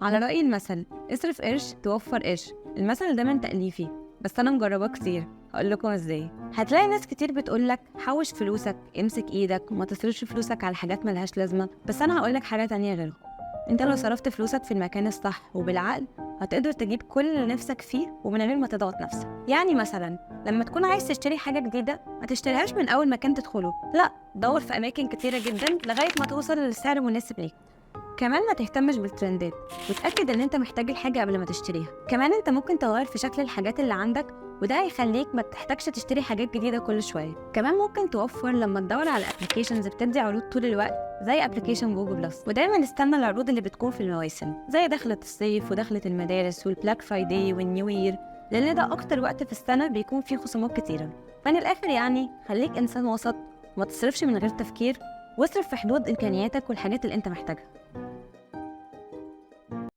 على رأي المثل، اصرف قرش توفر قرش. المثل ده من تأليفي، بس أنا مجرباه كتير، هقول لكم ازاي. هتلاقي ناس كتير بتقولك حوش فلوسك، امسك ايدك، وما تصرفش فلوسك على حاجات ملهاش لازمة، بس أنا هقولك حاجة تانية غيرهم. انت لو صرفت فلوسك في المكان الصح وبالعقل هتقدر تجيب كل اللي نفسك فيه ومن غير ما تضغط نفسك. يعني مثلا لما تكون عايز تشتري حاجة جديدة ما تشتريهاش من أول مكان تدخله، لا، دور في أماكن كتيرة جدا لغاية ما توصل للسعر المناسب ليك. كمان ما تهتمش بالترندات، وتأكد ان انت محتاج الحاجة قبل ما تشتريها. كمان انت ممكن تغير في شكل الحاجات اللي عندك، وده هيخليك ما تحتاجش تشتري حاجات جديدة كل شوية. كمان ممكن توفر لما تدور على applications بتدي عروض طول الوقت زي application جوجل بلس. ودايما استنى العروض اللي بتكون في المواسم زي دخلة الصيف ودخلة المدارس وال Black Friday وال New Year، لان ده اكتر وقت في السنة بيكون فيه خصومات كتيرة. فمن الاخر يعني خليك انسان وسط، وما تصرفش من غير تفكير، واصرف في حدود امكانياتك والحاجات اللي انت محتاجها.